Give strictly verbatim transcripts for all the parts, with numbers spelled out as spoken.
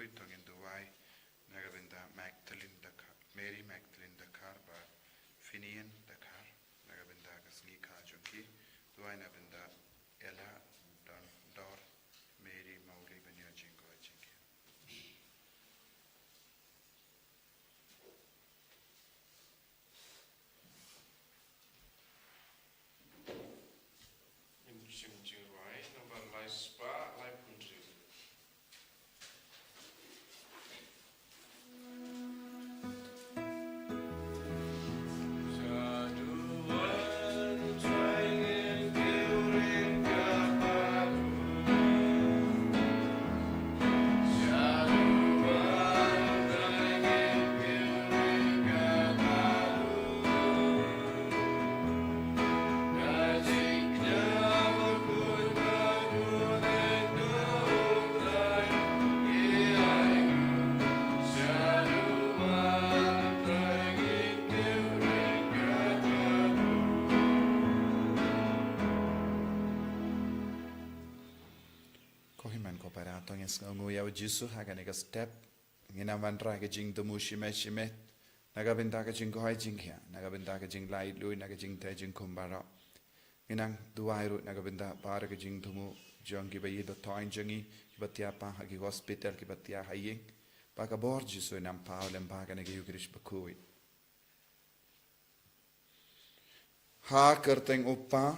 To ngin duwai na ka bynta Magdalene Dkhar, Mary Magdalene Dkhar bad Finian Dkhar, na ka bynta ka sngi kha jong ki. Duwai na ka bynta Ella Don Dor, Mary Mauli ban ïoh jingkoit jingkhiah. Ngin shim jingrwai nambar lai spah laiphew hynriew. Ko hynmen ko para, to ngin sngewnguh ïa u Jisu ha kane ka step. Ngin ym wanrah ka jingthmu shimet shimet na ka bynta ka jingkoit jingkhiah, na ka bynta ka jinglaitluid, na ka jingtei jingkhum baroh. Ngin nang duwai ruh na ka bynta baroh ka jingthmu jong kiba ïeit ba thoiñ jong ngi, kiba thiah ha ki hospital, kiba thiah ha ïing. Ba ka bor Jisu un ym paw lem bad kane ka Eukharist bakhuid. Ha ka kyrteng u Kpa,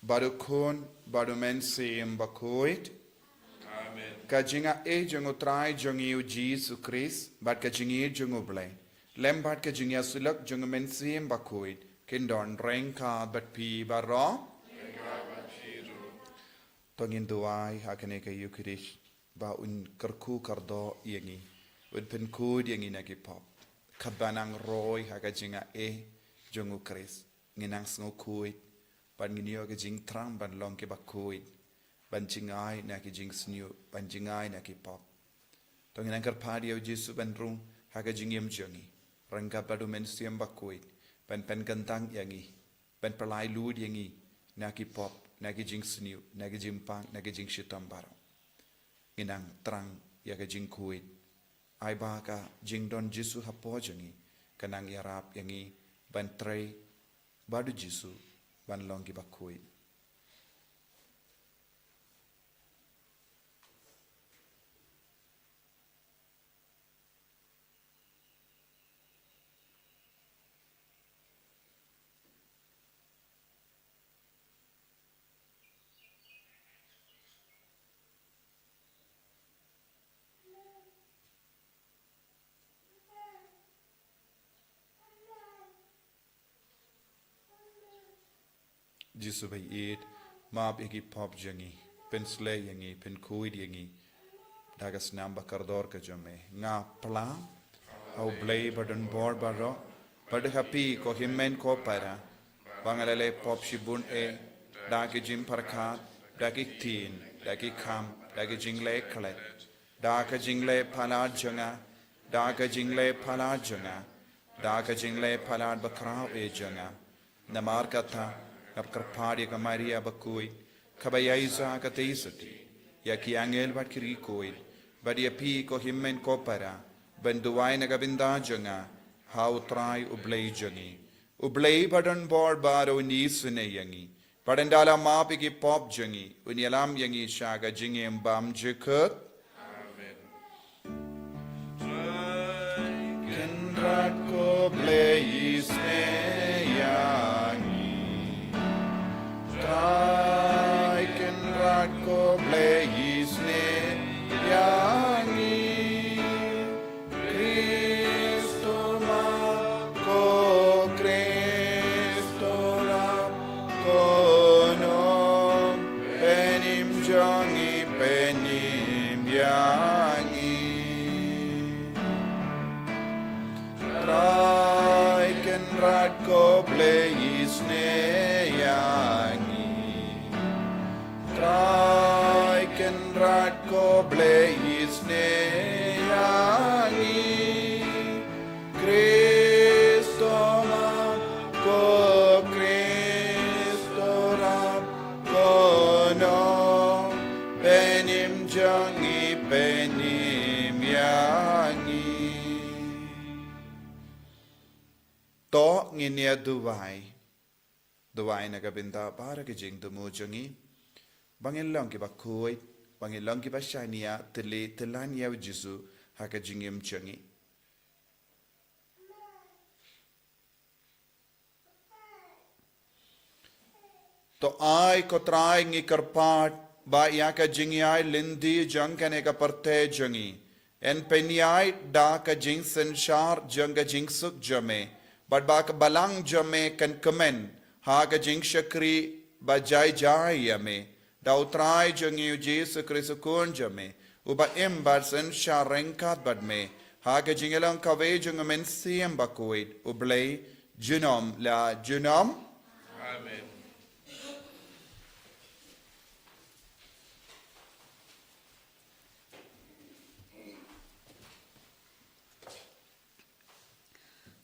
bad u Khun, bad u Mynsiem Bakhuid. Amen. Ka jingaiei jong u Trai jong ngi u Jisu Khrist, bad ka jingïeit jong u Blei, lem bad ka jingïasyllok jong u Mynsiem Bakhuid, kin don ryngkat bad phi baroh. To ngin duwai ha kane ka Eukharist ba un kyrkhu kyrdoh ïa ngi, un pynkhuid ïa ngi na ki pop. Katba nang roi ha ka jingaiei jong u Khrist, ngin nang sngewkhuid, bad ngin ïoh ka jingthrang ban long kiba khuid, ban jngai na ki jingsniew, ban jngai na ki pop. To ngin nang kyrpad ïa u Jisu ban rung ha ka jingim jong ngi, ryngkat bad u Mynsiem Bakhuid, ban pynkyntang ïa ngi, ban pyllait luid ïa ngi na ki pop, na ki jingsniew, na ki jingpang, na ki jingshitom baroh. Ngin nang thrang ïa ka jingkhuid. Ai ba ka jingdon Jisu hapoh jong ngi kan nang ïarap ïa ngi ban trei bad u Jisu, ban long kiba khuid. Jisu ba ïeit, map ïa ki pop jong ngi, pynshlei ïa ngi, pynkhuid ïa ngi da ka snam ba kordor ka jong me. Nga pla ha u Blei ba don bor baroh, bad ha phi ko hynmen ko para, ba nga la leh pop shibun eh, da ki jingpyrkhat, da ki ktien, da ki kam, da ki jingleh klet, da ka jingleh palat jong nga, da ka jingleh palat jong nga, da ka jingleh palat bakhraw eh jong nga. Namar kata, nga kyrpad ïa ka Maria bakhuid, kaba ïaisah katei shatei, ïa ki angel bad ki riewkhuid, bad ïa phi ko hynmen ko para, ban duwai na ka bynta jong nga ha u Trai u Blei jong ngi. U Blei ba don bor baroh un isynei ïa ngi, bad ynda la map ïa ki pop jong ngi, un ïalam ïa ngi sha ka jingim bymjukut. Amen. Trai Kynrad ko Blei isynei ïa ngi. Trai Kynrad ko Blei isynei ïa ngi. Khrist u map, ko Khrist u rap, ko nong, pynim jong ngi, pynim ïa ngi. Trai Kynrad ko Blei isynei ïa ngi. Trai Kynrad ko Blei isynei ïa ngi. Khrist u map, ko Khrist u rap, ko nong, pynim jong ngi, pynim ïa To ngin ïa duwai. Duwai na ka bynta baroh ki jingthmu jong ngi. Ba ngin long kiba khuid, ba ngin long kiba shaniah, tylli tyllan ïa u Jisu ha ka jingim jong ngi. To ai ko Trai ngi kyrpad ba ïa ka jingïaid lynti jong kane ka pyrthei jong ngi yn pynïaid da ka jingsynshar jong ka jingsuk jong me, bad ba ka balang jong me kan kmen ha ka jingshakri ba jai jai ïa me. Da u Trai jong ngi u Jisu Khrist u Khun jong me, uba im bad synshar ryngkat bad me ha ka jingïalong kawei jong u Mynsiem Bakhuid, U Blei, junom la junom. Amen.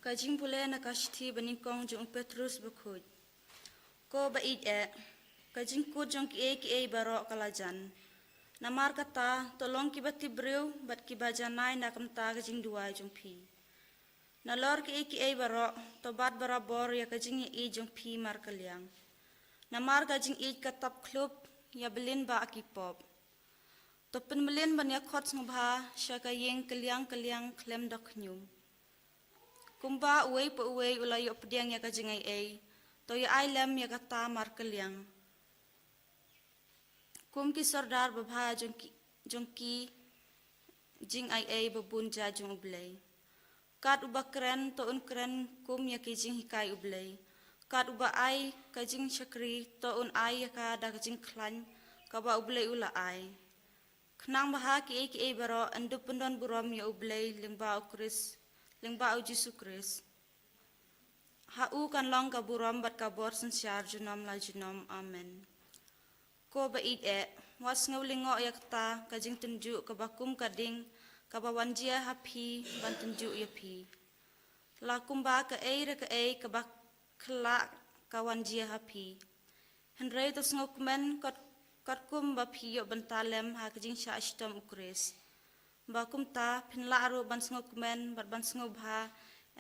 Ka jingpule na ka shithi banyngkong jong u Petrus Bakhuid. Ko ba ïeit eh, ka jingkut jong kiei kiei baroh ka la jan. Namar kata, to long kiba tip briew bad kiba janai na ka bynta ka jingduwai jong phi. Nalor kiei kiei baroh, to bat barabor ïa ka jingïeit jong phi markylliang. Namar ka jingïeit ka tap khlub ïa ba lyngba ki pop. To pynmlien ban ïa khot sngewbha sha ka ïing kylliang kylliang khlem da khñium. Kumba uwei pa uwei u la ïoh pdiang ïa ka jingaiei, to ïa ai lem ïa kata markylliang. Kum ki sordar babha jong ki, jong ki jingaiei ba bun jait jong U Blei. Kat uba kren to un kren kum ïa ki jinghikai U Blei. Kat uba ai ka jingshakri to un ai ïa ka da ka jingkhlaiñ kaba U Blei u la ai. Khnang ba ha kiei kiei baroh yn dup pyndon burom ïa U Blei lyngba U Khrist, lyngba U Jisu Khrist. Ha u kan long ka burom bad ka bor synshar junom la junom. Amen. Ko ba ïeit eh, wat sngew lyngngoh ïa kata ka jingtynjuh kaba kum ka ding kaba wan jia ha phi ban tynjuh ïa phi. La kumba kaei re kaei kaba khyllah ka wan jia ha phi. Hynrei to sngewkmen kat, katkum ba phi ïoh bynta lem ha ka jingshah shitom U Khrist. Ba kumta phin lah ruh ban sngewkmen bad ban sngewbha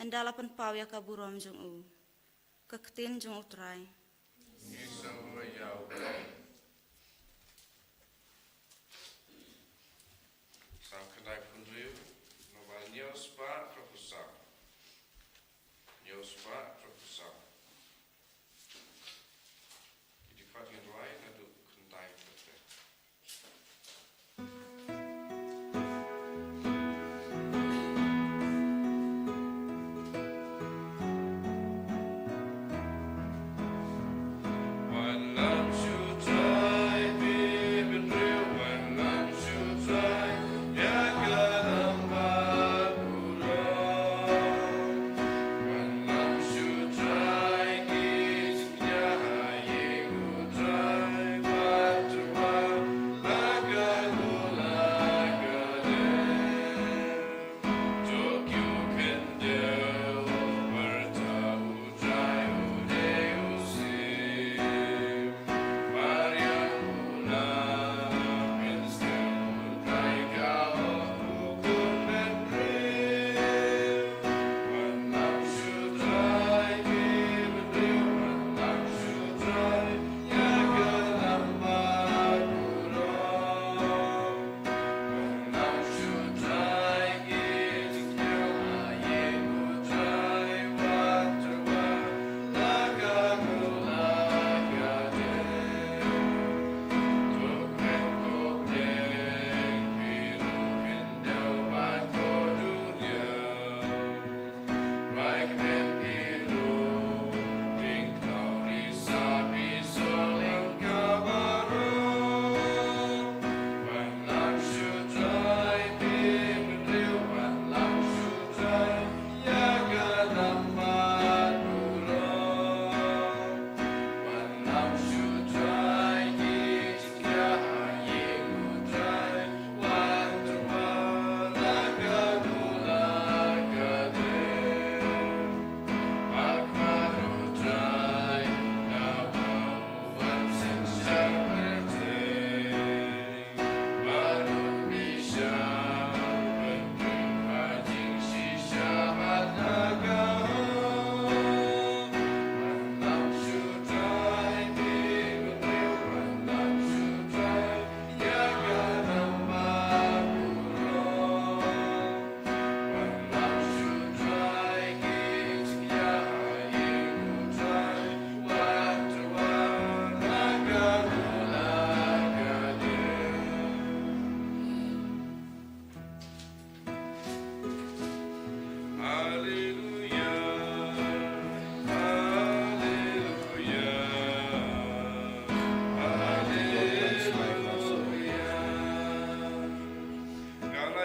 ynda la pynpaw ïa ka burom jong u. Ka ktien jong U Trai. Ngi sngewbha ïa U Blei. Psalm khyndai phew hynriew, naba hynñiew spah hynriewphew saw. Hynñiew spah hynriewphew saw. Ki dei pat ngin rwai naduh khyndai phew hynriew.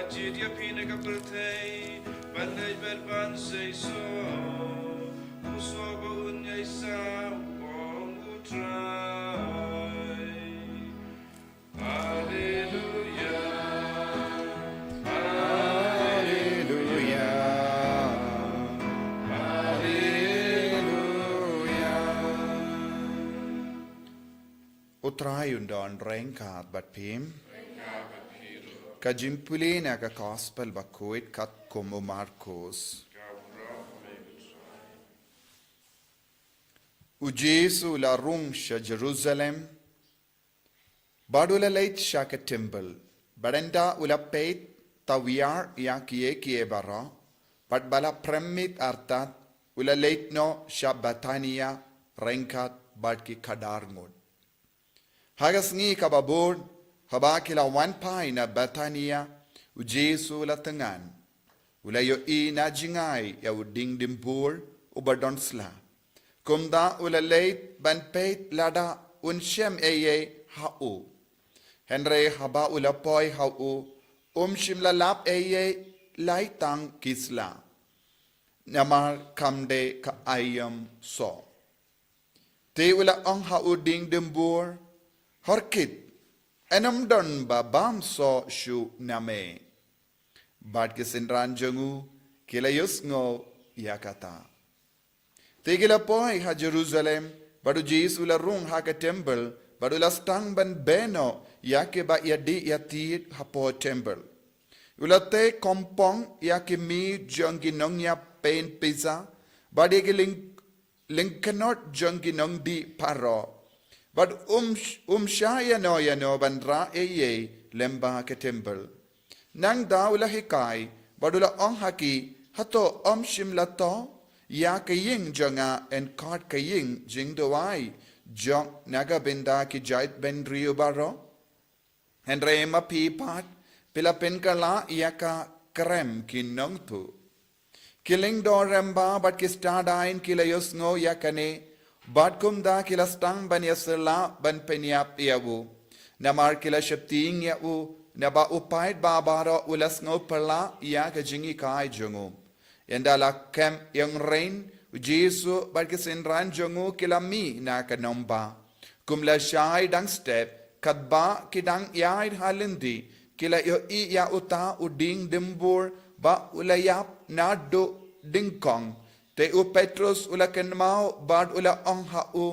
Jied ïa phi na ka pyrthei, ban leit bad ban seisoh, u soh ba un ïaisah, u ong u Trai. Haleluia, haleluia, haleluia. U Trai un don ryngkat bad phi. Ka jingpule na ka Gospel bakhuid katkum u Markos. U Jisu u la rung sha Jerusalem, bad u la leit sha ka templ, bad ynda u la peit tawiar ïa kiei kiei baroh, bad ba la premit artat, u la leit noh sha Bethania ryngkat bad ki khadar ngut. Ha ka sngi kaba bud, haba ki la wan phai na Bethania, u Jisu u la thngan. U la ïohi na jngai ïa u dieng dimbur uba don sla. Kumta u la leit ban peit lada un shem ei ei ha u. Hynrei haba u la poi ha u, um shym la lap ei ei, lai tang ki sla. Namar kam dei ka aïom soh. Te u la ong ha u dieng dimbur, Horkit, ym don ba bam soh shuh na me. Bad ki synran jong u ki la ïohsngew ïa kata. Te ki la poi ha Jerusalem, bad u Jisu u la rung ha ka templ, bad u la sdang ban beh noh ïa kiba ïadih ïatied hapoh templ. U la tei kompong ïa ki mih jong ki nongïap pain pisa, bad ïa ki lyng lyngknot jong ki nongdih baroh. Bad um, um shah ïano ïano ban rah ei ei lyngba ka templ. Nangta u la hikai, bad u la ong ha ki, Hato ym shym la thoh ïa ka ïing jong nga yn khot ka ïing jingduwai jong na ka bynta ki jaitbynriew baroh? Hynrei ma phi pat, phi la pynkylla ïa ka krem ki nongthoh. Ki lyngdoh rangbah bad ki stad aiñ ki la ïohsngew ïa kane, bad kumta ki la sdang ban ïasylla ban pynïap ïa u. Namar ki la sheptieng ïa u, naba u paidbah baroh u la sngewphylla ïa ka jinghikai jong u. Ynda la kem ïong rein, u Jisu bad ki synran jong u ki la mih na ka nongbah. Kum lashai dang step, katba ki dang ïaid ha lynti, ki la ïohi ïa uta u dieng dimbur ba u la ïap naduh dyngkong. Te u Petrus u la kynmaw bad u la ong ha u,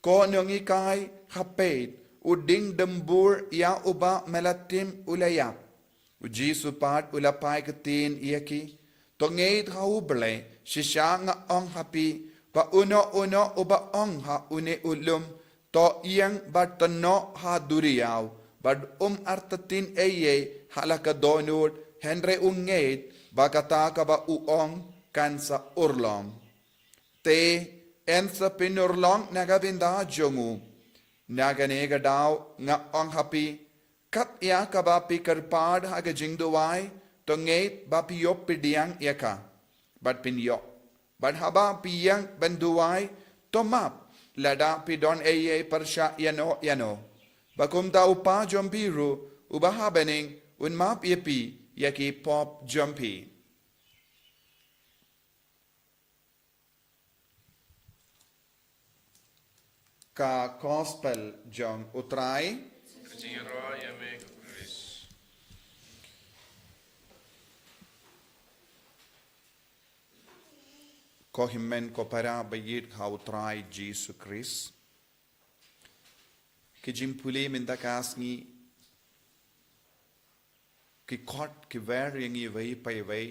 Ko nonghikai, ha peit, u dieng dimbur ïa uba me la tim u la ïap. U Jisu pat u la phai ktien ïa ki, To ngeit ha U Blei, shisha nga ong ha phi, ba uno uno uba ong ha une u lum, To ïeng bad to noh ha duriaw, bad um artatien ei ei ha la ka dohnud, hynrei u ngeit ba kata kaba u ong kan sa urlong. Te yn sa pynurlong na ka bynta jong u. Na kane ka daw nga ong ha phi, kat ïa kaba phi kyrpad ha ka jingduwai, to ngeit ba phi ïoh pdiang ïa ka, bad phin ïoh. Bad haba phi ïeng ban duwai, to map lada phi don ei ei pyrshah ïano ïano. Ba kumta u Kpa jong phi ruh uba ha bneng un map ïa phi ïa ki pop jong phi. Ka Gospel jong U Trai. Ka jingïaroh ïa me ko Khrist. Ko hynmen ko para ba ïeit ha U Trai Jisu Khrist. Ki jingpule mynta ka sngi ki khot ki wer ïa ngi iwei pa iwei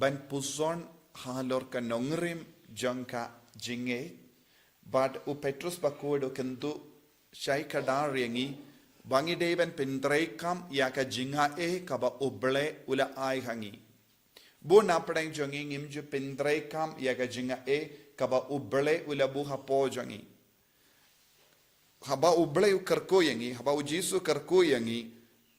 ban puson halor ka nongrim jong ka jingngeit. Bad u Petrus bakhuid u kyntu shai kdar ïa ngi ba ngi dei ban pyntreikam ïa ka jingaiei kaba U Blei u la ai ha ngi. Bun na pdeng jong ngi ngim ju pyntreikam ïa ka jingaiei kaba U Blei u la buh hapoh jong ngi. Haba U Blei u kyrkhu ïa ngi, haba u Jisu u kyrkhu ïa ngi,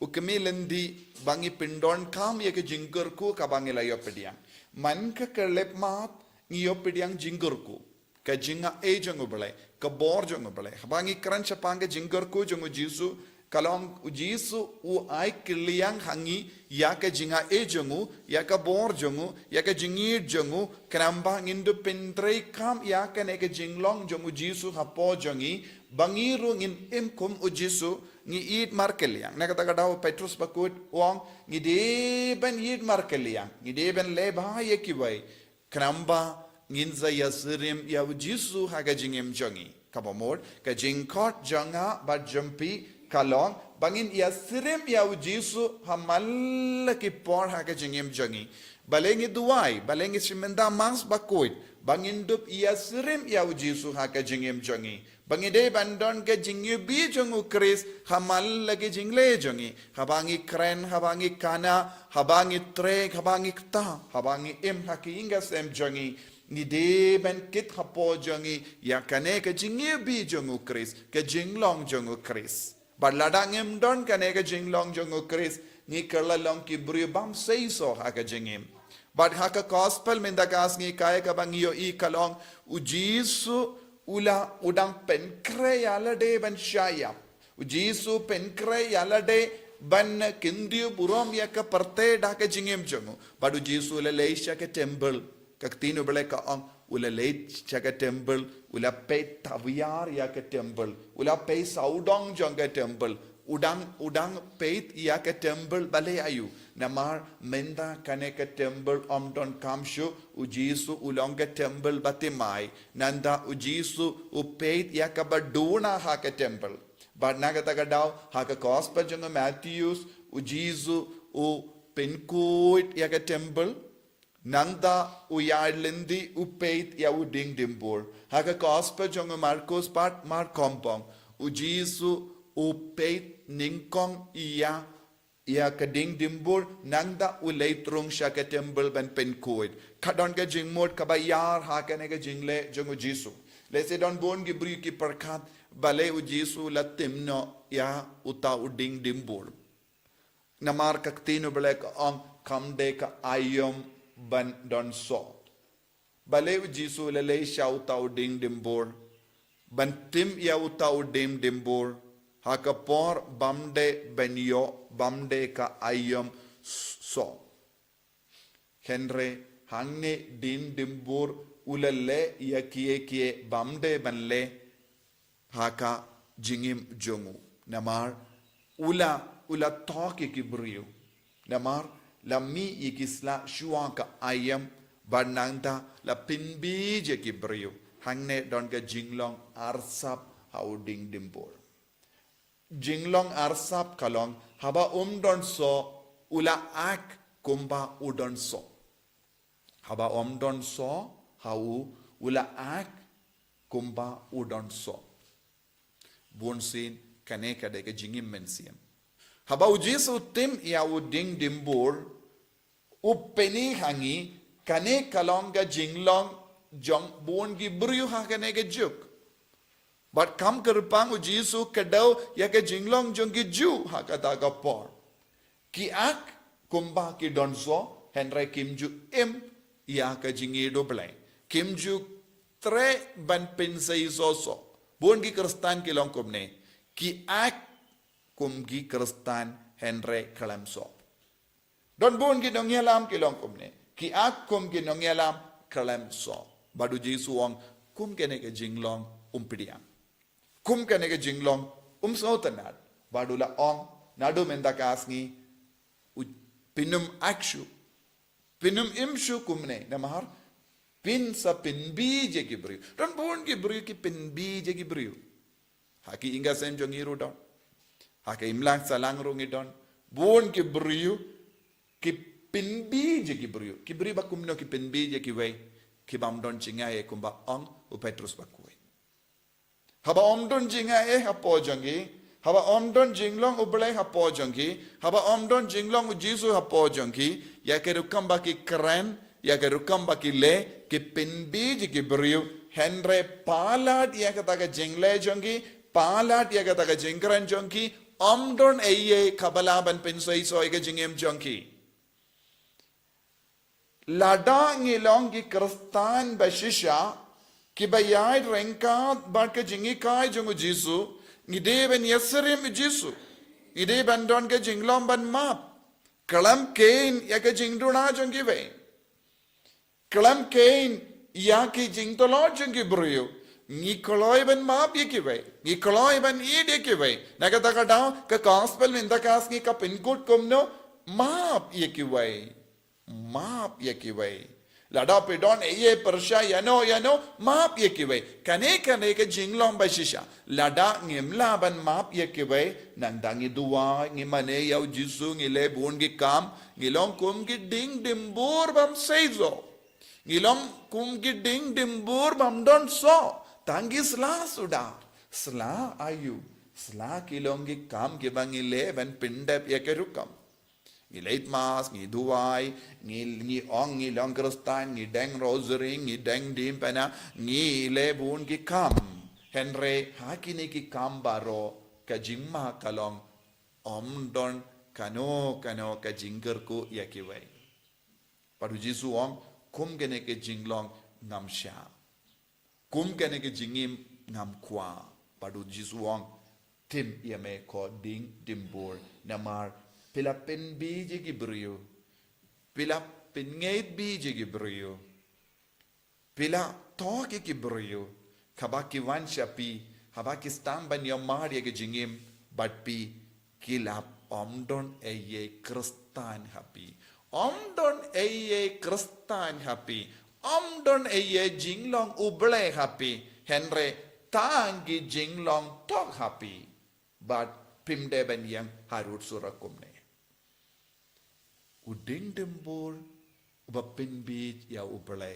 u khmih lynti ba ngi pyndonkam ïa ka jingkyrkhu kaba ngi la ïoh pdiang. Man ka khyllipmat ngi ïoh pdiang jingkyrkhu, ka jingaiei jong U Blei, ka bor jong U Blei. Haba ngi kren shaphang ka jingkyrkhu jong u Jisu, Ka long u Jisu u ai kylliang ha ngi ïa ka jingaiei jong u, ïa ka bor jong u, ïa ka jingïeit jong u, khnang ba ngin dup pyntreikam ïa kane ka jinglong jong u Jisu hapoh jong ngi, ba ngi ruh ngin im kum u Jisu, ngi ïeit markylliang. Na kata ka daw Petrus bakhuid u ong, ngi dei ban ïeit markylliang, ngi dei ban leh bha ïa kiwei, khnang ba ngin sa ïasyriem ïa u Jisu ha ka jingim jong ngi. Kaba mut, ka jingkhot jong nga bad jong phi ka long ba ngin ïasyriem ïa u Jisu ha man la ki por ha ka jingim jong ngi. Balei ngi duwai, balei ngi shim bynta Mass bakhuid, ba ngin dup ïasyriem ïa u Jisu ha ka jingim jong ngi. Ba ngi dei ban don ka jingïohi jong u Khrist ha man la ki jingleh jong ngi. Haba ngi kren, haba ngi khana, haba ngi trei, haba ngi kta, haba ngi im ha ki ïing ki sem jong ngi, ngi dei ban kit hapoh jong ngi ïa kane ka jingïohi jong u Khrist, ka jinglong jong u Khrist. Bad lada ngim don kane ka jinglong jong u Khrist, ngi kylla long ki briew bym seisoh ha ka jingim. Bad ha ka gospel mynta ka sngi kaei kaba ngi ïohi ka long u Jisu u la u dang pynkhreh ïa lade ban shah ïap. U Jisu pynkhreh ïa lade ban kyntiew burom ïa ka pyrthei da ka jingim jong u. Bad u Jisu u la leit sha ka temple. Ka ktien u Blei ka ong, u la leit sha ka temple, u la peit tawiar ïa ka temple, u la peit sawdong jong ka temple, u dang, u dang peit ïa ka temple balei aïu. Namar mynta kane ka temple ym donkam shuh, u Jisu u long ka temple ba thymmai. Nangta u Jisu u peit ïa kaba duna ha ka temple. Bad na kata ka daw, ha ka gospel jong u Mathaios, u Jisu u pynkhuid ïa ka temple. Nangta u ïaid lynti u peit ïa u dieng dimbur. Ha ka gospel jong u Markos pat mar kongpong, u Jisu u peit nyngkong ïa, ïa ka dieng dimbur, nangta u leit rung sha ka temple ban pynkhuid. Ka don ka jingmut kaba ïar ha kane ka jingleh jong u Jisu. Lehse don bun ki briew ki pyrkhat, balei u Jisu u la tim noh ïa uta u dieng dimbur. Namar ka ktien u Blei ka ong kam dei ka aïom ban don soh. Balei u Jisu u la leit sha uta u dieng dimbur ban tim ïa uta u dieng dimbur, ha ka por bym dei ban ïoh, bym dei ka aïom soh. Hynrei hangne dieng dimbur u la leh ïa kiei kiei bym dei ban leh ha ka jingim jong u. Namar u la, u la thok ïa ki briew. Namar la mih ïa ki sla shuwa ka aïom bad nangta la pynbeit ïa ki briew. Hangne don ka jinglong arsap ha u dieng dimbur. Jinglong arsap ka long, haba um don soh, u la act kumba u don soh. Haba um don soh ha u, u la act kumba u don soh. Bunsien kane ka dei ka jingim mynsiem. Haba u Jisu u tim ïa u dieng dimbur, u pyni ha ngi, kane ka long ka jinglong jong bun ki briew ha kane ka juk. Bad kam kyrpang u Jisu u kdew ïa ka jinglong jong ki Jiw ha kata ka por. Ki act kumba ki don soh, hynrei kim ju im ïa ka jingïeit u Blei. Kim ju treh ban pynseisoh soh. Bun ki Khristan ki long kumne. Ki act kum ki Khristan hynrei khlem soh. Don bun ki nongïalam ki long kumne. Ki act kum ki nongïalam khlem soh. Bad u Jisu u ong kum kane ka jinglong um pdiang. Kum kane ka jinglong um sngewtynnad. Bad u la ong naduh mynta ka sngi u pynum act shuh. Pynum im shuh kumne. Namar phin sa pynbeit ïa ki briew. Don bun ki briew ki pynbeit ïa ki briew. Ha ki ïing ki sem jong ngi ruh don. Ha ka imlang sahlang ruh ngi don. Bun ki briew ki pynbeit ïa ki briew. Ki briew ba kumno ki pynbeit ïa kiwei. Ki bym don jingaiei kumba ong u Petrus bakhuid. Haba ym don jingaiei hapoh jong ki. Haba ym don jinglong u Blei hapoh jong ki. Haba ym don jinglong u Jisu hapoh jong ki. Ïa ka rukom ba ki kren. Ïa ka rukom ba ki leh, ki pynbeit ïa ki briew, hynrei palat ïa kata ka jingleh jong ki, palat ïa kata ka jingkren jong ki, ym don eiei kaba lah ban pynseisoh ïa ka jingim jong ki. Lada ngi long ki Khristan ba shisha, kiba ïaid ryngkat bad ka jinghikai jong u Jisu, ngi dei ban ïasyriem u Jisu. Ngi dei ban don ka jinglong ban map. Khlem kheiñ ïa ka jingduna jong kiwei. Khlem kheiñ ïa ki jingtlot jong ki briew. Ngi kloi ban map ïa kiwei. Ngi kloi ban ïeit ïa kiwei. Na kata ka daw ka gospel mynta ka sngi ka pynkut kumno, map ïa kiwei. Map ïa kiwei. Lada phi don ei ei pyrshah ïano ïano, map ïa kiwei. Kane kane ka jinglong ba shisha. Lada ngim lah ban map ïa kiwei, nangta ngi duwai, ngi mane ïa u Jisu, ngi leh bun ki kam, ngi long kum ki dieng dimbur bym sei soh. Ngi long kum ki dieng dimbur bym don soh. Tang ki sla suda. Sla aïu? Sla ki long ki kam kiba ngi leh ban pyndep ïa ka rukom. Ngi leit mass, ngi duwai, ngi, ngi ong ngi long Khristan, ngi deng rosary, ngi deng diengphna, ngi leh bun ki kam. Hynrei ha kine ki kam baroh ka jingma ka long, ym don kano kano ka jingkyrkhu ïa kiwei. Bad u Jisu u ong, kum kane ka jinglong ngam shah. Kum kane ka jingim ngam kwah. Bad u Jisu u ong, tim ïa me ko dieng dimbur. Namar phi la pynbeit ïa ki briew. Phi la pynngeit beit ïa ki briew. Phi la tok ïa ki briew. Haba ki wan sha phi, haba ki sdang ban ïohmad ïa ka jingim bad phi, ki lap, ym don ei ei Khristan ha phi. Ym don ei ei Khristan ha phi. Ym don ei ei jinglong U Blei ha phi. Hynrei tang ki jinglong tok ha phi. Bad phim dei ban ïeng harud surok kumne. U dieng dimbur uba pynbeit ïa U Blei.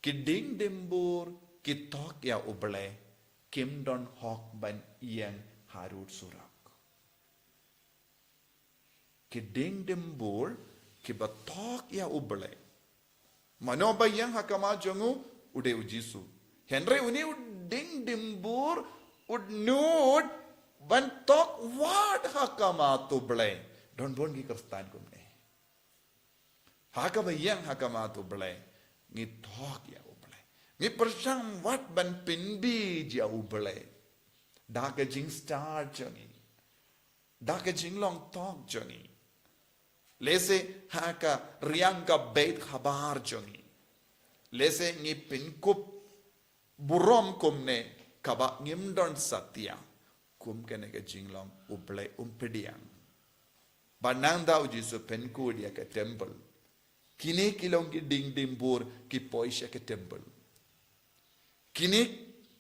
Ki dieng dimbur ki tok ïa U Blei, kim don hok ban ïeng harud surok. Ki dieng dimbur kiba tok ïa U Blei. Mano ba ïeng ha khmat jong u? U dei u Jisu. Hynrei une u dieng dimbur u nud ban tok wat ha khmat U Blei. Don bun ki Khristan kumne. Ha kaba ïeng ha khmat U Blei, ngi tok ïa U Blei. Ngi pyrshang wat ban pynbeit ïa U Blei da ka jingstad jong ngi, da ka jinglong tok jong ngi. Lehse ha ka riang ka beit khabar jong ngi. Lehse ngi pynkup burom kumne kaba ngim don satia. Kum kane ka jinglong U Blei um pdiang. Bad nangta u Jisu u pynkut ïa ka temple. Kine ki long ki dieng dimbur ki poi sha ka temple. Kine,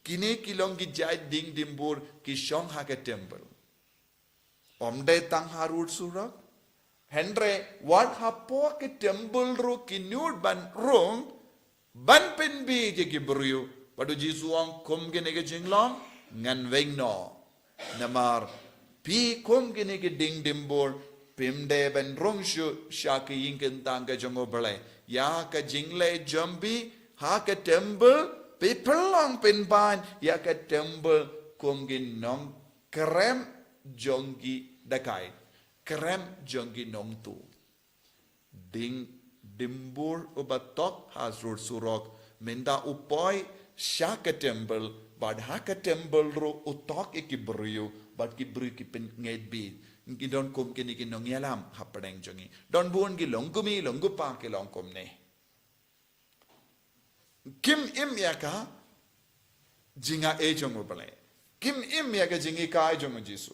kine ki long ki jait dieng dimbur ki shong ha ka temple. Ym dei tang harud surok. Hynrei wat hapoh ka temple ruh ki nud ban rung, ban pynbeit ïa ki briew. Bad u Jisu u ong, kum kine ki jinglong ngan weng noh. Namar phi kum kine ki dieng dimbur, phim dei ban rung shuh sha ka ïing kyntang ka jong U Blei. Ïa ka jingleh jong phi ha ka temple, phi pynlong pynban ïa ka temple kum ki nongkrem jong ki dakai, krem jong ki nongtuh. Dieng dimbur uba tok harud surok, mynta u poi sha ka temple, bad ha ka temple ruh u tok ïa ki briew, bad ki briew ki pynngeit beit. Ngi don kum kine ki nongïalam hapdeng jong ngi. Don bun ki long kmie, long kpa ki long kumne. Kim im ïa ka jingai jong U Blei. Kim im ïa ka jinghikai jong U Jisu.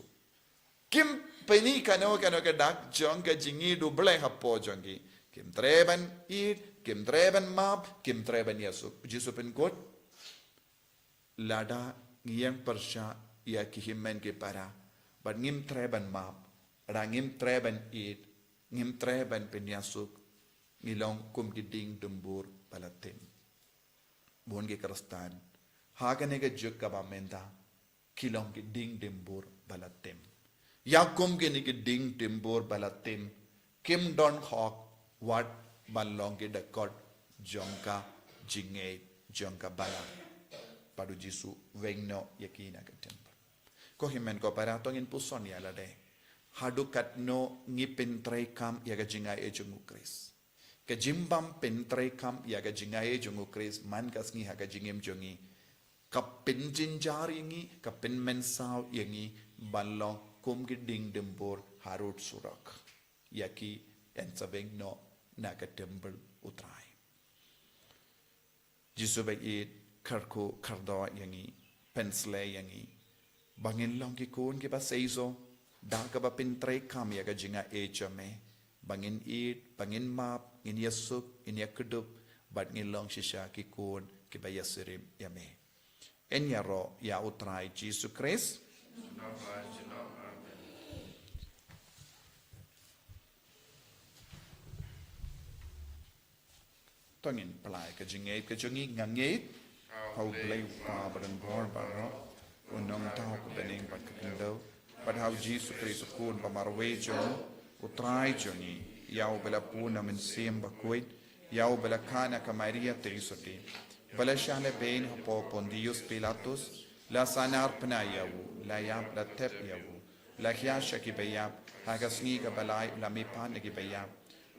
Kim pyni kano kano ka dak jong ka jingïeit U Blei hapoh jong ki. Kim treh ban ïeit, kim treh ban map, kim treh ban ïasuk. U Jisu u pynkut, lada ngi ïeng pyrshah ïa ki hynmen ki para, bad ngim treh ban map, lada ngim treh ban ïeit, ngim treh ban pynïasuk, ngi long kum ki dieng dimbur ba la tim. Bun ki Khristan ha kane ka juk kaba mynta, ki long ki dieng dimbur ba la tim. Ïa kum kine ki dieng dimbur ba la tim, kim don hok wat ban long ki dkhot jong ka jingngeit jong ka balang. Bad u Jisu u weng noh ïa ki na ka temple. Ko hynmen ko para, to ngin puson ïa lade. Haduh katno ngi pyntreikam ïa ka jingai jong U Khrist? Ka jingbym pyntreikam ïa ka jingai jong U Khrist man ka sngi ha ka jingim jong ngi, ka pynjynjar ïa ngi, ka pynmynsaw ïa ngi ban long kum ki dieng dieng bor harud surok. Ïa ki yn sa weng noh na ka temple U Trai. Jisu ba ïeit, kyrkhu kyrdoh ïa ngi, pynsleh ïa ngi, ba ngin long ki khun kiba seisoh da kaba pyntreikam ïa ka jingaiei jong me, ba ngin ïeit, ba ngin map, ngin ïasuk, ngin ïakdup, bad ngin long shisha ki khun kiba ïasyriem ïa me. Yn ïaroh ïa U Trai Jisu Khrist. To ngin pynlait ka jingngeit ka jong ngi. Nga ngeit ha U Blei U Kpa badonbor baroh, U Nongthaw ka bneng bad ka khyndew, bad ha U Jisu Khrist U Khun ba marwei jong U Trai jong ngi, ïa uba la pun na U Mynsiem Bakhuid, ïa uba la khah na ka Maria Theisotti, ba la shah lehbeiñ hapoh Pontius Pilatus, la sahnarphna ïa u, la ïap, la thep ïa u, la hiar sha ki baïap, ha ka sngi kaba lai u la mihpat na ki baïap,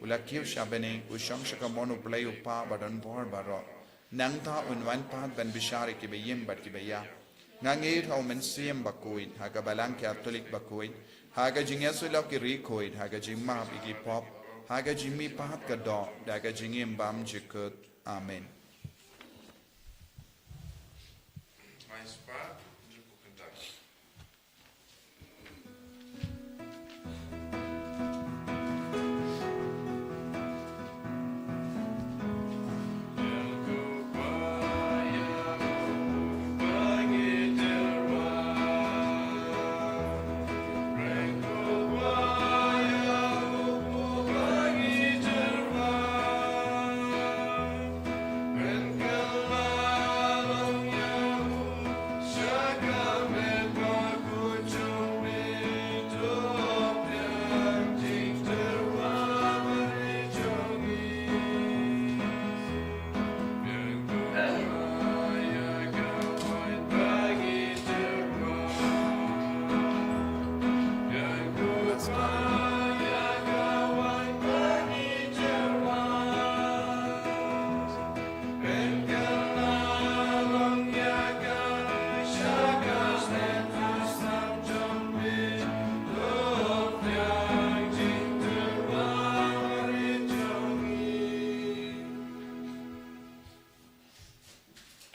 u la kiew sha bneng, u shong sha kamon U Blei U Kpa badonbor baroh. Nangta un wan pat ban bishar ïa ki baïm bad ki baïap. Nga ngeit ha U Mynsiem Bakhuid, ha ka Balang Katholik bakhuid, ha ka jingïasyllok ki riewkhuid, ha ka jingmap ïa ki pop, ha ka jingmihpat ka doh, da ka jingim bymjukut. Amen.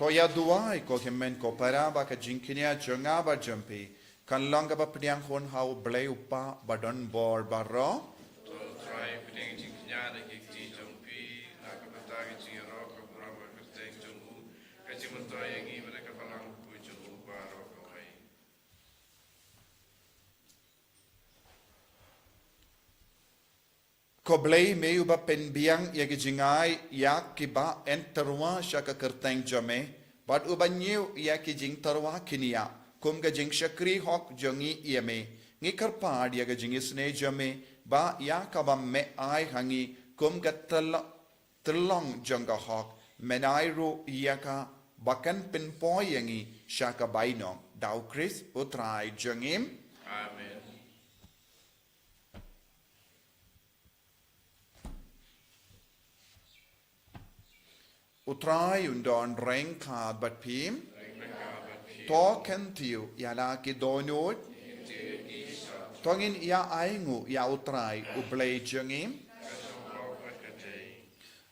To ïa duwai ko hynmen ko para ba ka jingkñia jong nga bad jong phi kan long kaba pdiang hun ha U Blei U Kpa badonbor baroh. To Trai, pdiang jingkñia na ki kti jong phi, na ka bynta ka jingïaroh ka burom ka kyrteng jong u, ka jingmyntoi ïa ngi bad ka balang bakhuid jong u baroh kawei. Ko Blei, me uba pynbiang ïa ki jingai ïa kiba yn tyrwa sha ka kyrteng jong me, bad uba ñiew ïa ki jingtyrwa kñia kum ka jingshakri hok jong ngi ïa me, ngi kyrpad ïa ka jingisynei jong me, ba ïa kaba me ai ha ngi kum ka tyl-, tyllong jong ka hok, men ai ruh ïa ka ba kan pynpoi ïa ngi sha ka bainong. Da U Khrist U Trai jong ngi. Amen. U Trai un don ryngkat bad phi. To kyntiew ïa la ki dohnud. To ngin ïa ainguh ïa U Trai U Blei jong ngi.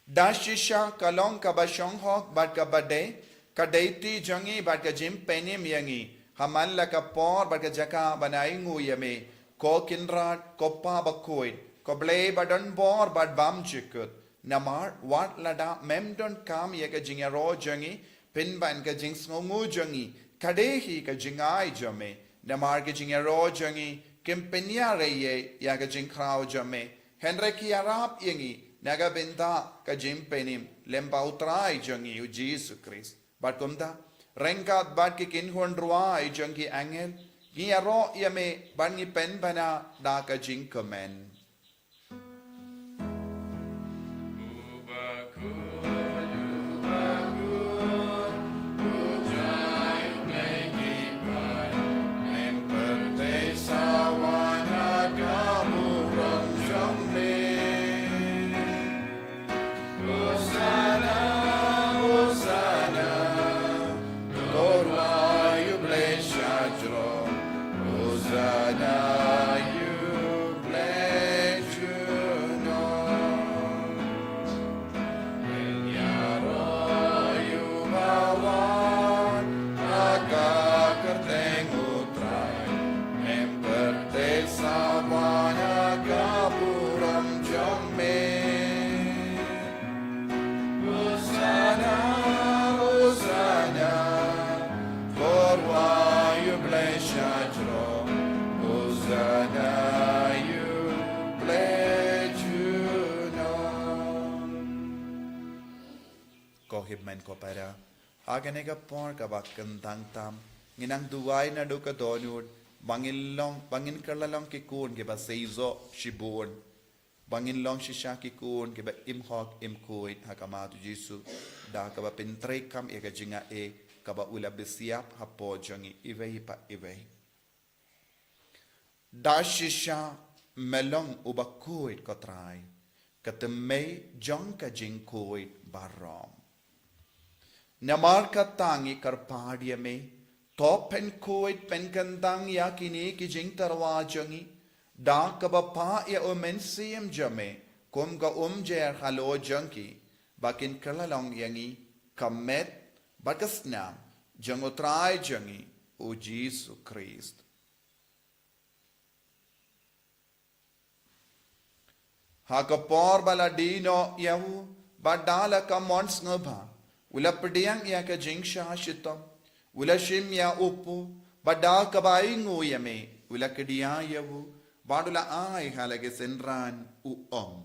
Da shisha ka long kaba shong hok bad kaba dei, ka dei ti jong ngi bad ka jingpynim ïa ngi, ha man la ka por bad ka jaka ban ainguh ïa me, ko Kynrad, ko Pa bakhuid, ko Blei badonbor bad bymjukut. Namar wat lada mem donkam ïa ka jingïaroh jong ngi, pynban ka jingsngewnguh jong ngi ka dei hi ka jingai jong me. Namar ka jingïaroh jong ngi kim pynïarei ïa ka jingkhraw jong me, hynrei ki ïarap ïa ngi na ka bynta ka jingpynim lem bad U Trai jong ngi U Jisu Khrist. Bad kumta, ryngkat bad ki kynhun rwai jong ki angel, ngi ïaroh ïa me bad ngi pynbna da ka jingkmen. Hynmen ko para, ha kane ka por kaba kyntang tam, ngin nang duwai naduh ka dohnud ba ngin long, ba ngin kylla long ki khun kiba seisoh shibun, ba ngin long shisha ki khun kiba im hok im khuid ha khmat u Jisu, da kaba pyntreikam ïa ka jingaiei kaba u la bishar hapoh jong ngi iwei pa iwei. Da shisha me long uba khuid, ko Trai, ka tymmen jong ka jingkhuid baroh. Namar kata ngi kyrpad ïa me, to pynkhuid pynkyntang ïa kine ki jingtyrwa jong ngi da kaba phah ïa u Mynsiem jong me kum ka umjer halor jong ki, ba kin kylla long ïa ngi ka met bad ka snam jong u Trai jong ngi u Jisu Khrist. Ha ka por ba la die noh ïa u, bad da la ka mon sngewbha, u la pdiang ïa ka jingshah shitom, u la shim ïa u kpu, bad da kaba ainguh ïa me, u la kdiah ïa u, bad u la ai ha la ki synran, u ong: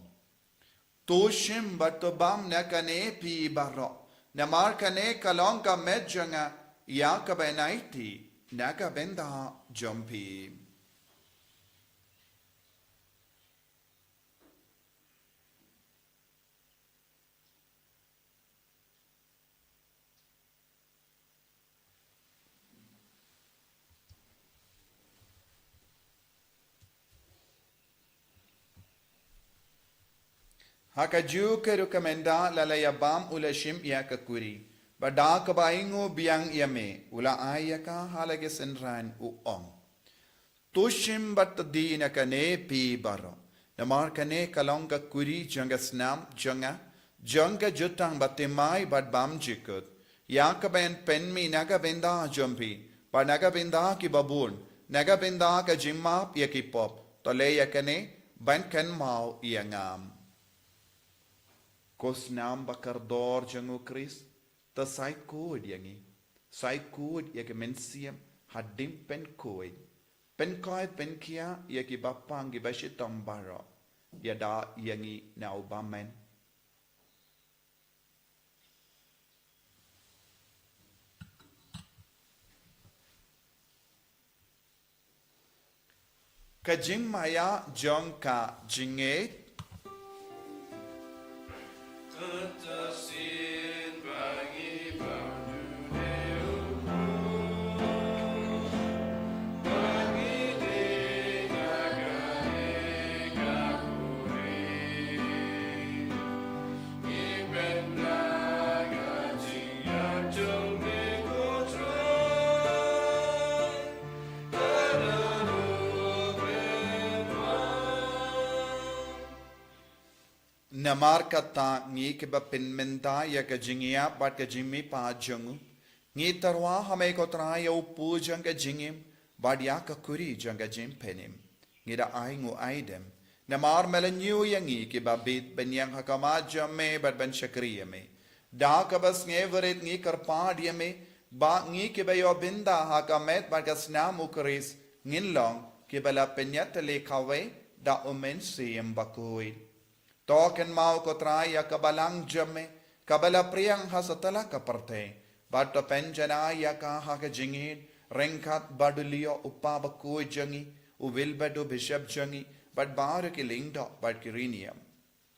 To shim bad to bam na kane phi baroh, namar kane ka long ka met jong nga ïa kaba yn aiti na ka bynta jong phi. Ha kajuh ka rukom ynda la la ïa bam u la shim ïa ka kuri, bad da kaba ainguh biang ïa me, u la ai ïa ka ha la ki synran, u ong: To shim bad to die na kane phi baroh, namar kane ka long ka kuri jong ka snam jong nga, jong ka jutang bathymmai bad bymjukut, ïa kaba yn pynmih na ka bynta jong phi bad na ka bynta kiba bun, na ka bynta ka jingmap ïa ki pop. To leh ïa kane ban kynmaw ïa nga. Ko snam bakordor jong u Khrist, to shait khuid ïa ngi, shait khuid ïa ki mynsiem hadien pynkhuid, pynkhuid pynkhiah ïa ki bapang kiba shitom baroh, ïada ïa ngi na u bymman. Ka jingmaïa jong ka jingngeit. Namar kata ngi kiba pynmynta ïa ka jingïap bad ka jingmihpat jong u, ngi tyrwa ha me ko Trai ïa u kpu jong ka jingim bad ïa ka kuri jong ka jingpynim. Ngi da ainguh aidem namar me la ñiew ïa ngi kiba bit ban ïeng ha khmat jong me bad ban shakri ïa me. Da kaba sngewrit ngi kyrpad ïa me ba ngi kiba ïoh bynta ha ka met bad ka snam u Khrist ngin long kiba la pynïatylli kawei da u Mynsiem Bakhuid. To kynmaw ko Trai ïa ka balang jong me kaba la pdiang ha satlak ka pyrthei, bad to pynjanai ïa ka ha ka jingïeit ryngkat bad u Leo u kpa bakhuid jong ngi, u Wilbert u bishop jong ngi, bad baroh ki lyngdoh bad ki riewniam.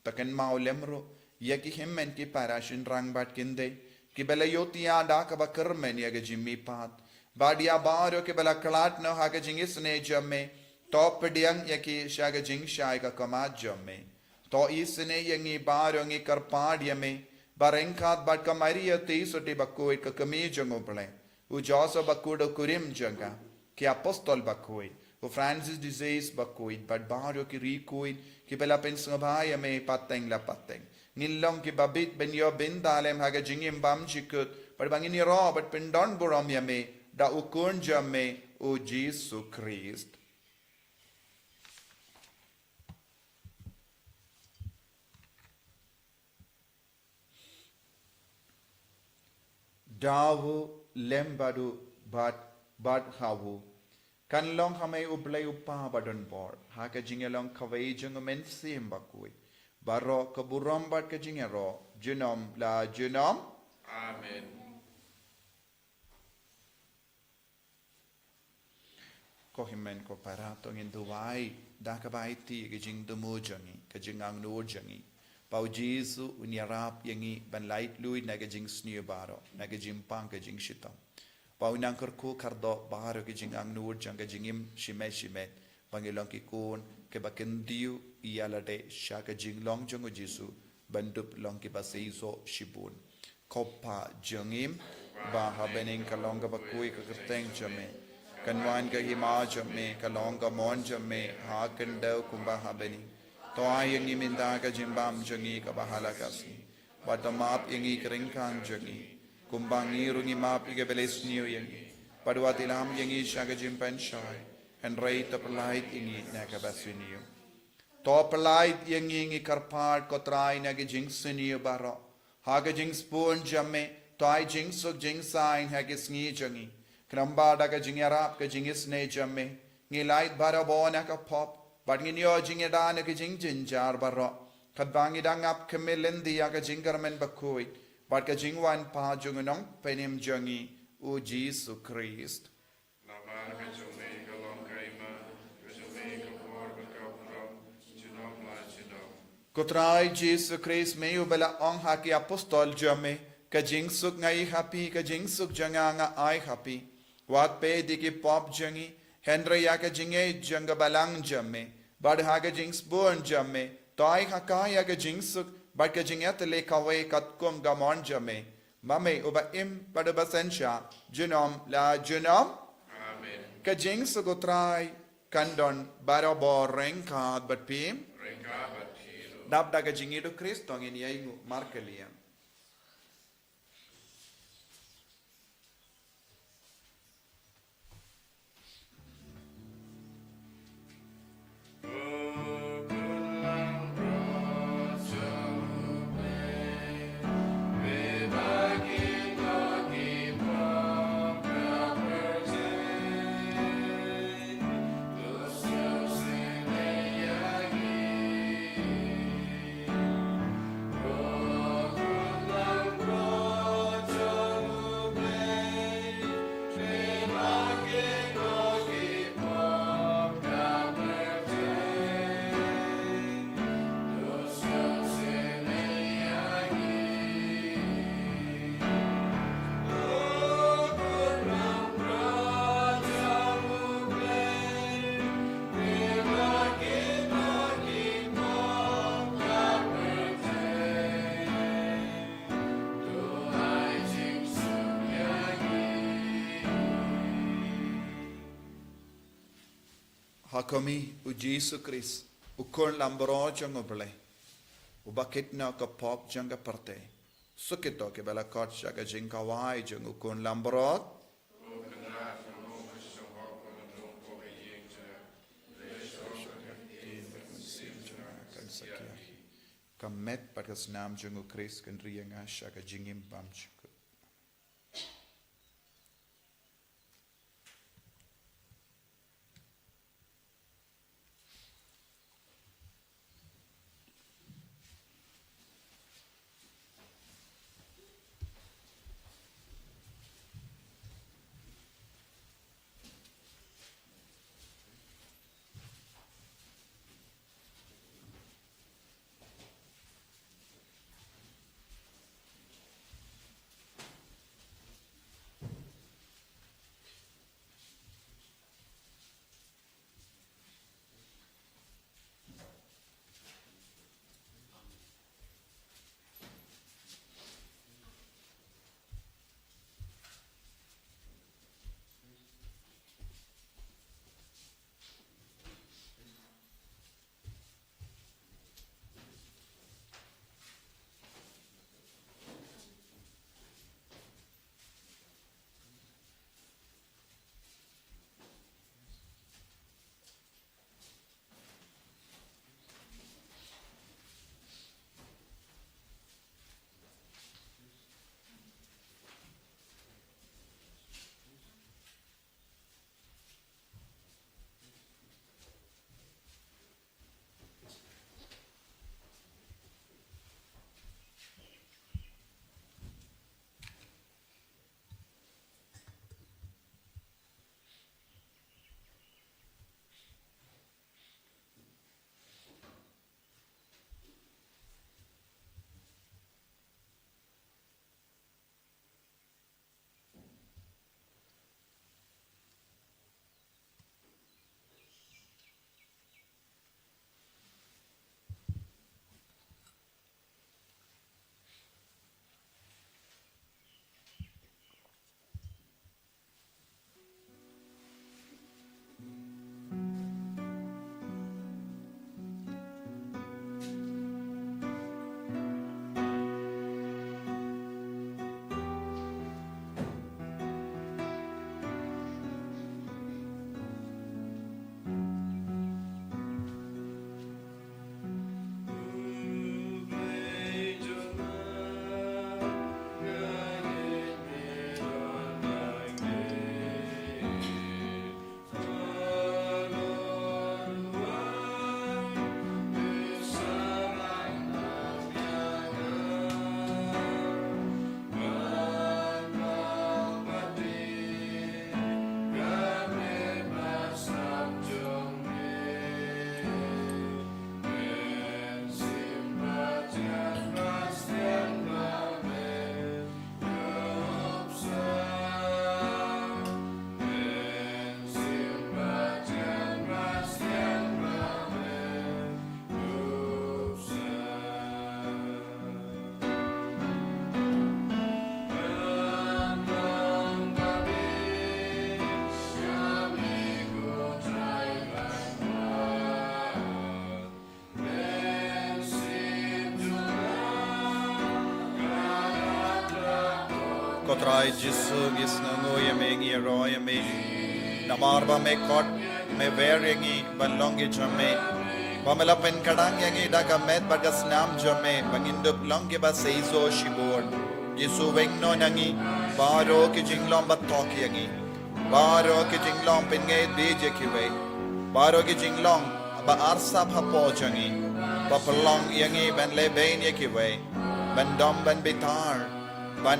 To kynmaw lem ruh ïa ki hynmen ki para shynrang bad kynthei kiba la ïohthiah da kaba kyrmen ïa ka jingmihpat, bad ïa baroh kiba la khlad noh ha ka jingisynei jong me, to pdiang ïa ki sha ka jingshai ka khmat jong me. To isynei ïa ngi baroh, ngi kyrpad ïa me, ba ryngkat bad ka Maria Theisotti bakhuid ka kmie jong u Blei, u Joseph bakhuid u kurim jong ka, ki apostol bakhuid, u Francis de Sales bakhuid, bad baroh ki riewkhuid kiba la pynsngewbha ïa me pateng la pateng, ngin long kiba bit ban ïoh bynta lem ha ka jingim bymjukut, bad ba ngin ïaroh bad pyndonburom ïa me da u Khun jong me u Jisu Khrist. Da u, lem bad u, bad, bad ha u, kan long ha me u Blei u Kpa badonbor, ha ka jingïalong kawei jong u Mynsiem Bakhuid, baroh ka burom bad ka jingïaroh junom la junom. Amen. Ko hynmen ko para, to ngin duwai da kaba aiti ka jingthmu jong ngi, ka jingangnud jong ngi, ba u Jisu un ïarap ïa ngi ban laitluid na ka jingsniew baroh, na ka jingpang ka jingshitom. Ba un nang kyrkhu kyrdoh baroh ka jingangnud jong ka jingim shimet shimet, ba ngin long ki khun kiba kyntiew ïa lade sha ka jinglong jong u Jisu, ban dup long kiba seisoh shibun. Ko Pa jong ngi ba ha bneng, ka long kaba khuid ka kyrteng jong me. Kan wan ka hima jong me, ka long ka mon jong me ha khyndew kumba ha bneng. To ai ïa ngi mynta ka jingbam jong ngi kaba ha la ka sngi. Bad to map ïa ngi ki ryngkang jong ngi, kumba ngi ruh ngi map ïa kiba la sniew ïa ngi. Bad wat ïalam ïa ngi sha ka jingpynshai, hynrei to pyllait ïa ngi na kaba sniew. To pyllait ïa ngi, ngi kyrpad ko Trai, na ka jingsniew baroh. Ha ka jingsbun jong me, to ai jingsuk jingsaiñ ha ki sngi jong ngi. Khnang ba da ka jingïarap ka jingisynei jong me, ngi lait barabor na ka pop, bad ngin ïoh jingïada na ka jingjynjar baroh, katba ngi dang ap khmih lynti ïa ka jingkyrmen bakhuid bad ka jingwan pat jong u Nongpynim jong ngi, u Jisu Khrist. Namar ka jong me ka long ka hima, ka jong me ka por bad ka burom, junom la junom. Ko Trai Jisu Khrist, me uba la ong ha ki apostol jong me, ka jingsuk nga ai ha phi, ka jingsuk jong nga nga ai ha phi. Wat peit ïa ki pop jong ngi, hynrei ïa ka jingïeit jong ka balang jong me. Bad ha ka jingsbun jong me, to ai ha ka ïa ka jingsuk bad ka jingïatylli kawei katkum ka mon jong me. Ma me uba im bad uba synshar junom la junom. Amen. Ka jingsuk u Trai kan don barabor ryngkat bad phi. Ryngkat bad phi ruh. Dap da ka jingïeit u Khrist to ngin ïainguh markylliang. Ha kumne u Jisu Khrist, u khun langbrot jong U Blei, uba kit noh ka pop jong ka pyrthei, suk ïa kito kiba la khot sha ka jingkhawai jong u khun langbrot. Ka met bad ka snam jong u Khrist kan ri ïa nga sha ka jingim bymjukut. Ko Trai Jisu, ngi sngewnguh ïa me, ngi ïaroh ïa me. Namar ba me khot, me wer ïa ngi ban long ki jong me. Ba me la pynkdang ïa ngi da ka met bad ka snam jong me, ba ngin dup long kiba seisoh shibun. Jisu, weng noh na ngi baroh ki jinglong, ba thok ïa ngi. Baroh ki jinglong, pynngeit beit ïa kiwei. Baroh ki jinglong ba arsap hapoh jong ngi, ba pynlong ïa ngi ban lehbeiñ ïa kiwei, ban dom, ban bitar, ban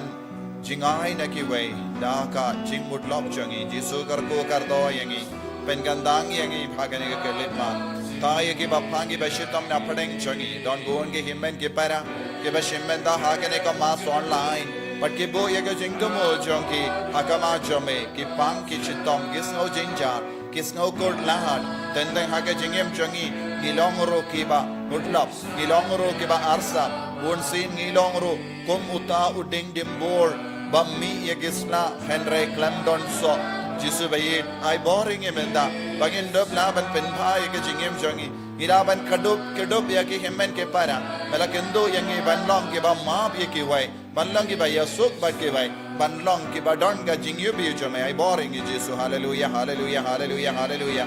jngai na kiwei da ka jingmutlop jong ngi. Jisu, kyrkhu kyrdoh ïa ngi, pynkyndang ïa ngi ha kane ka khyllipmat. Thaw ïa kiba phang, kiba shitom na pdeng jong ngi. Don bun ki hynmen ki para kiba shim bynta ha kane ka mass online, bad ki buh ïa ka jingthmu jong ki ha ka mass jong me. Ki phang, ki shitom, ki sngew jynjar, ki sngew kut lad. Teng teng ha ka jingim jong ngi, ngi long ruh kiba mutlop, ngi long ruh kiba arsap. Bunsien ngi long ruh kum uta u dieng dimbur ba mih ïa ki sla, hynrei khlem don soh. Jisu ba ïeit, ai bor ïa ngi mynta ba ngin dup lah ban pynbha ïa ka jingim jong ngi. Ngi lah ban kdup, kdup ïa ki hynmen ki para. Me la kynduh ïa ngi ban long kiba map ïa kiwei, ban long kiba ïasuk bad kiwei, ban long kiba don ka jingïohi jong me. Ai bor ïa ngi Jisu. Haleluia, haleluia, haleluia, haleluia.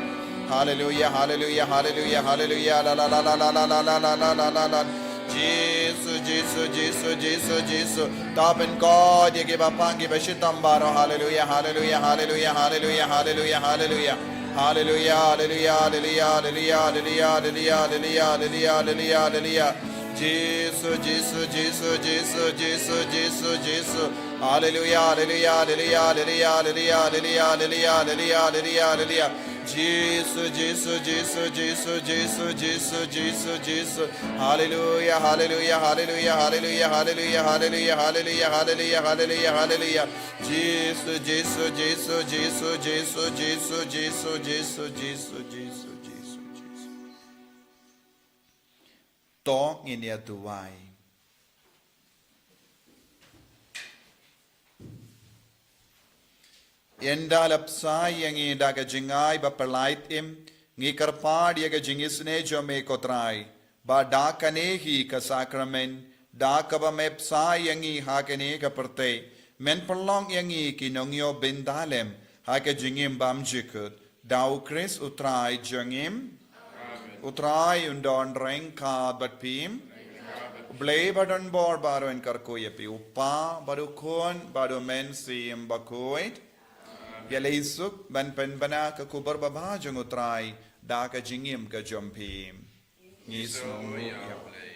Haleluia, haleluia, haleluia, haleluia. La, la, la. Jisu, Jisu, Jisu, Jisu, Jisu. Thaw pynkhuid ïa kiba phang, kiba shitom baroh. Haleluia, haleluia, haleluia, haleluia, haleluia, haleluia. Haleluia, haleluia, haleluia, haleluia, haleluia, haleluia, haleluia, haleluia, haleluia. Jisu, Jisu, Jisu, Jisu, Jisu, Jisu, Jisu. Haleluia, haleluia, haleluia, haleluia, haleluia, haleluia, haleluia, haleluia, haleluia. Jisu, Jisu, Jisu, Jisu, Jisu, Jisu, Jisu, Jisu. Haleluia, haleluia, haleluia, haleluia, haleluia, haleluia, haleluia, haleluia, haleluia, haleluia. Jisu, Jisu, Jisu, Jisu, Jisu, Jisu, Jisu, Jisu, Jisu, Jisu, Jisu. To ngin ïa duwai. Ynda la bsa ïa ngi da ka jingai ba pyllait im, ngi kyrpad ïa ka jingisynei jong me ko Trai, ba da kane hi ka sakramen, da kaba me bsa ïa ngi ha kane ka pyrthei, men pynlong ïa ngi ki nongïoh bynta lem ha ka jingim bymjukut. Da U Khrist U Trai jong ngi. U Trai un don ryngkat bad phi. U Blei ba don bor baroh un kyrkhu ïa phi, U Kpa bad U Khun bad U Mynsiem Bakhuid. Ïaleh suk ban pynbna ka khubor babha jong U Trai da ka jingim ka jong phi. Ngi sngewnguh ïa U Blei.